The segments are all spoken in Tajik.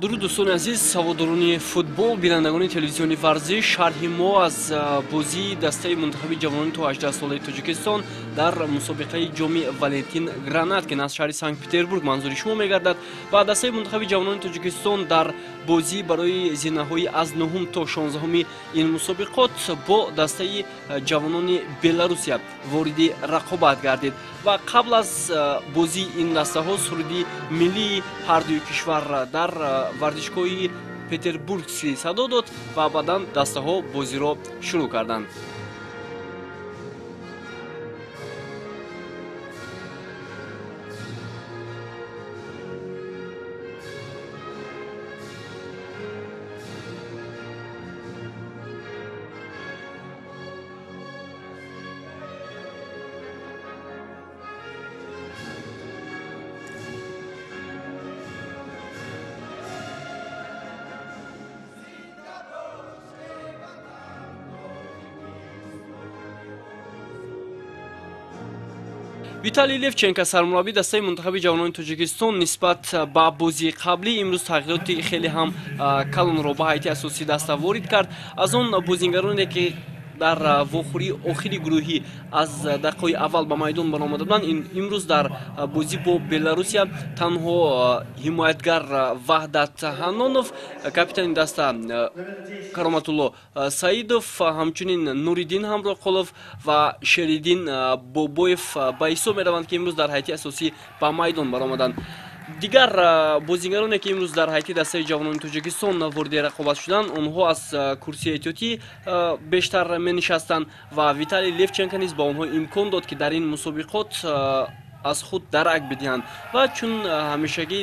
Дуруд, дӯстони азиз, ҳаводорони футбол, бинандагони телевизиони варзиш. Шарҳи мо аз бозии дастаи мунтахаби ҷавонони то 18 солаи Тоҷикистон дар мусобиқаи ҷоми Валентин Гранаткин аз шаҳри Санкт-Петербург манзури шумо мегардад ва дастаи мунтахаби ҷавонони Тоҷикистон дар бозӣ барои зинаҳои аз 9 то 16 ин мусобиқот бо дастаи ҷавонони Беларусия вориди рақобат гардид ва қабл аз бозии ин дастаҳо суруди миллии ҳардуи кишвар дар варзишгоҳи Петербургский садо дод ва баъдан дастаҳо бозиро шурӯъ карданд. Виталий Левченко, сармураббии дастаи мунтахаби ҷавонони Тоҷикистон, нисбат ба бозии қаблӣ имрӯз тағйироти хеле ҳам калонро ба ҳайати асосии даста ворид кард. Аз он бозингароне ки дар вохӯрии охири гурӯҳӣ аз дақиқаҳои аввал ба майдон баромада буданд, имрӯз дар бозӣ бо Беларусия танҳо ҳимоятгар Ваҳдат Ҳаннонов, капитани даста Кароматулло Саидов, ҳамчунин Нуриддин Ҳамроқулов ва Шериддин Бобоев ба ҳисоб мераванд, ки имрӯз дар ҳайати асосӣ ба майдон баромаданд. Дигар бозингароне ки имрӯз дар ҳайати дастаи ҷавонони Тоҷикистон вориди рақобат шуданд, онҳо аз курсии эҳтиётӣ бештар менишастанд ва Виталий Левченко низ ба онҳо имкон дод, ки дар ин мусобиқот аз худ дарак бидиҳанд ва чун ҳамешагӣ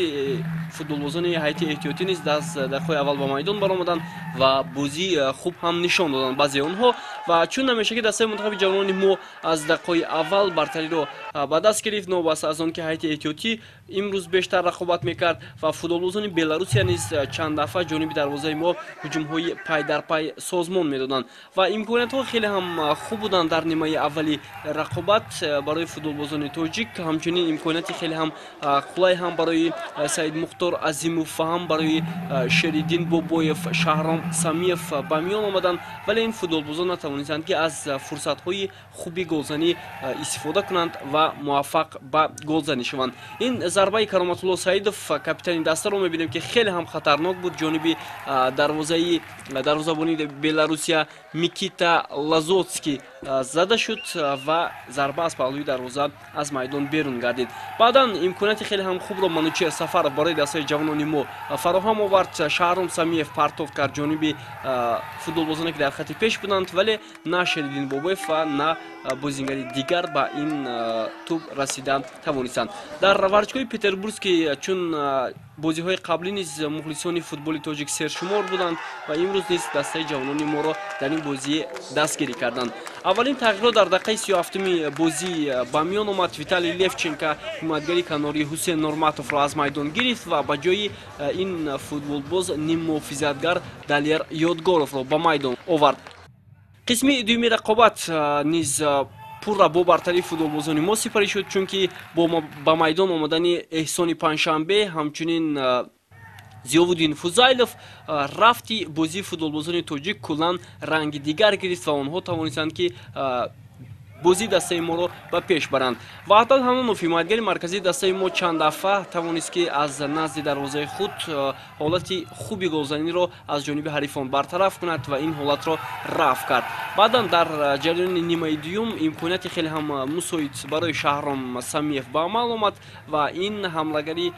футболбозони ҳайати эҳтиётӣ низ аз дақиқаҳои аввал ба майдон баромаданд ва бозии хуб ҳам нишон доданд баъзеи онҳо. Ва чун ҳамешагӣ дастаи мунтахаби ҷавонони мо аз дақиқаҳои аввал бартариро ба даст гирифт, новобаста аз он ки ҳайати эҳтиётӣ имрӯз бештар рақобат мекард ва футболбозони Беларусия низ чанд дафъа ҷониби дарвозаи мо ҳуҷумҳои пайдарпай созмон медоданд ва имкониятҳо хеле ҳам хуб буданд дар нимаи аввали рақобат барои футболбозони тоҷик. Ҳамчунин имконияти хеле ҳам қулай ҳам барои Саидмухтор Азимов ва ҳам барои Шериддин Бобоев, Шаҳром Самиев ба миён омаданд, вале ин футболбозон натавонистанд, ки аз фурсатҳои хуби голзанӣ истифода кунанд ва муваффақ ба голзанӣ шаванд. Ин зарбаи Кароматулло Саидов, капитани дастаро мебинем, ки хеле ҳам хатарнок буд. Ҷониби дарвозаи дарвозабони Беларусия Микита Лазотский зада шуд ва зарба аз паҳлӯи дарвоза аз майдон берун гардид. Баъдан имконияти хеле ҳам хубро Манучер Сафаров барои дастаи ҷавонони мо фароҳам овард. Шаҳром Самиев партофт кард ҷониби футболбозоне ки дар хати пеш буданд, вале на Шериддин Бобоев ва на бозингари дигар ба ин тӯб расида тавонистанд. Дар варзишгоҳи Петербургский чун бозиҳои қаблӣ низ мухлисони футболи тоҷик сершумор буданд ва имрӯз низ дастаи ҷавонони моро дар ин бозӣ дастгирӣ карданд. Аввалин тағйирот дар дақиқаи 37-уми бозӣ ба миён омад. Виталий Левченко ҳимоятгари канории Ҳусен Норматовро аз майдон гирифт ва ба ҷои ин футболбоз ниммуҳофизатгар Далер Ёдгоровро ба майдон овард. Қисми дуюми рақобат низ пурра бо бартарии футболбозони мо сипарӣ шуд, чунки ба майдон омадани Эҳсони Панҷшанбе, ҳамчунин Зиёвуддин Фузайлов, рафти бозии футболбозони тоҷик куллан ранги дигар гирифт ва онҳо тавонистанд, ки бозии дастаи моро ба пеш баранд. Ваҳдат Ҳаннонов, ҳимоятгари марказии дастаи мо, чанд дафъа тавонист, ки аз назди дарвозаи худ ҳолати хуби голзаниро аз ҷониби ҳарифон бартараф кунад ва ин ҳолатро рафъ кард. Баъдан дар ҷараёни нимаи дуюм имконияти хеле ҳам мусоид барои Шаҳром Самиев ба амал омад ва ин ҳамлагари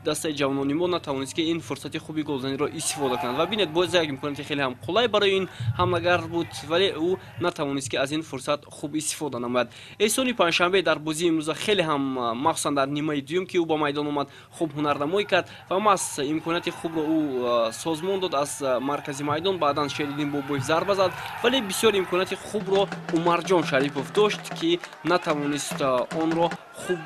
дастаи ҷавонони мо натавонист, ки ин фурсати хуби голзаниро истифода кунад. Ва бинед, боз як имконияти хеле ҳам қулай барои ин ҳамлагар буд, вале ӯ натавонист, ки аз ин фурсат хуб истифода намояд. Эҳсони Панҷшанбе дар бозии имрӯза хеле ҳам, махсусан дар нимаи дуюм, ки ӯ ба майдон омад, хуб ҳунарнамоӣ кард ва маҳз имконияти хубро ӯ созмон дод аз маркази майдон. Баъдан Шериддин Бобоев зарба зад, вале бисёр имконияти хубро Умарҷон Шарипов дошт, ки натавонист онро хуб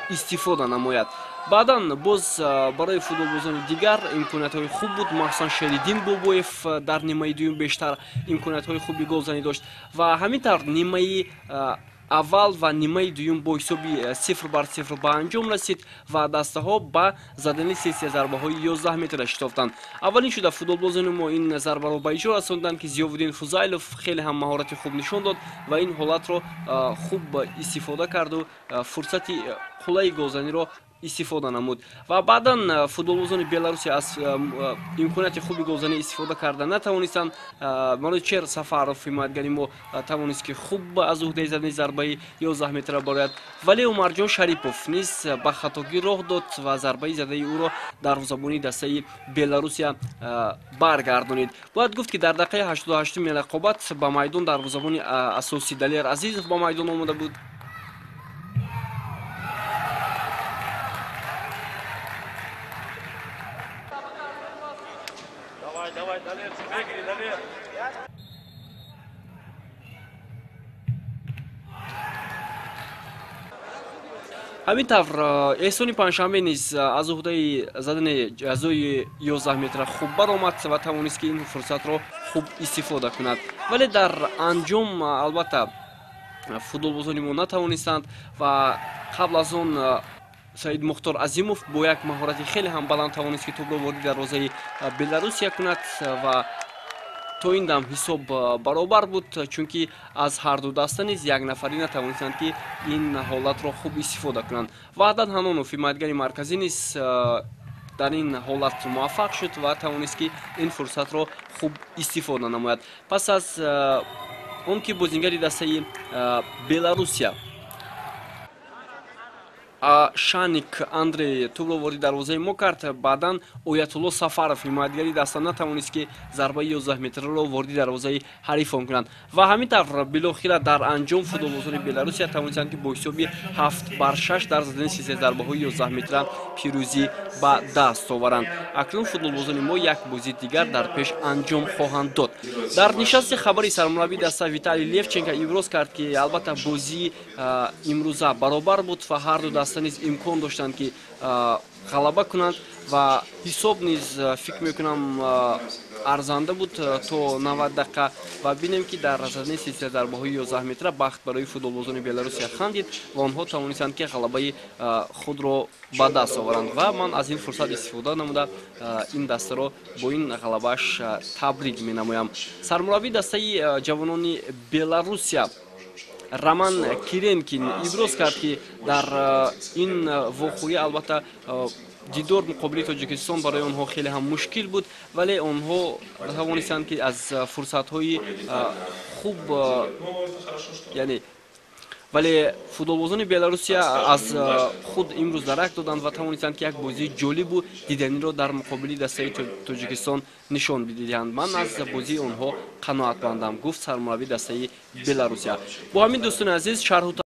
истифода намояд. Баъдан боз барои футболбозони дигар имкониятҳои хуб буд, махсусан Шериддин Бобоев дар нимаи дуюм бештар имкониятҳои хуби голзанӣ дошт ва ҳамин тавр нимаи аввал ва нимаи дуюм бо ҳисоби 0-0 ба анҷом расид ва дастаҳо ба задани силсила зарбаҳои 11 метра шитофтанд. Аввалин шуда футболбозони мо ин зарбаро ба иҷро расонданд, ки Зиёвуддин Фузайлов хеле ҳам маҳорати хуб нишон дод ва ин ҳолатро хуб истифода карду фурсати қуллаи голзаниро истифода намуд. Ва баъдан футболбозони Беларусия аз имконияти хуби голзанӣ истифода карда натавонистанд. Манучер Сафаров ҳимоятгари мо тавонист, ки хуб аз уҳдаи задани зарбаи 11 метра барояд, вале Умарҷон Шарипов низ ба хатогӣ роҳ дод ва зарбаи задаи ӯро дарвозабони дастаи Беларусия баргардонид. Бояд гуфт, ки дар дақиқаи 88-уми рақобат ба майдон дарвозабони асосӣ Далер Азизов ба майдон омода буд. Ҳамин тавр Эҳсони Панҷшанбе низ аз уҳдаи задани ҷазои 11 метра хуб баромад ва тавонист, ки ин фурсатро хуб истифода кунад. Вале дар анҷом албатта футболбозони мо натавонистанд ва қабл аз он Саид Мухтор Азимов бо як маҳорати хеле ҳам баланд тавонист, ки тӯбро вориди дарвозаи Беларусия кунад ва то ин дам ҳисоб баробар буд, чунки аз ҳарду даста низ як нафарӣ натавонистанд, ки ин ҳолатро хуб истифода кунанд. Ваҳдат Ҳанонов ҳимоятгари марказӣ низ дар ин ҳолат муваффақ шуд ва тавонист, ки ин фурсатро хуб истифода намояд. Пас аз он ки бозингари дастаи Беларусия Шаник Андрей тӯбро вориди дарвозаи мо кард, баъдан Оятулло Сафаров ҳимоятгари даста натавонист, ки зарбаи 11 метраро вориди дарвозаи ҳарифон кунанд. Ва ҳамин тавр билохира дар анҷом футболбозони Беларусия тавонистанд, ки бо ҳисоби 7-6 дар задани силсилаи зарбаҳои 11 метра пирӯзӣ ба даст оваранд. Акнун футболбозони мо як бозии дигар дар пеш анҷом хоҳанд дод. Дар нишасти хабари сармураббии даста Виталий Левченко иброз кард, ки албатта бозии имрӯза баробар буд ва ҳарду даста низ имкон доштанд, ки ғалаба кунанд ва ҳисоб низ фикр мекунам арзанда буд то 90 дақиқа. Ва бинем, ки дар задани силсила зарбаҳои 11 метра бахт барои футболбозони Беларусия хандид ва онҳо тавонистанд, ки ғалабаи худро ба даст оваранд. Ва ман аз ин фурсат истифода намуда ин дастаро бо ин ғалабааш табрик менамоям. Сармураббии дастаи ҷавонони Беларусия Роман Киренкин иброз кард, ки дар ин вохӯрӣ албатта дидор муқобили Тоҷикистон барои онҳо хеле ҳам мушкил буд, вале онҳо тавонистанд, ки аз фурсатҳои хуб, яъне вале футболбозони Беларусия аз худ имрӯз дарак доданд ва тавонистанд, ки як бозии ҷолибу диданиро дар муқобили дастаи Тоҷикистон нишон бидиҳанд. Ман аз бозии онҳо қаноатмандам, гуфт сармураббии дастаи Беларусия. Бо ҳамин, дӯстони азиз, шарҳу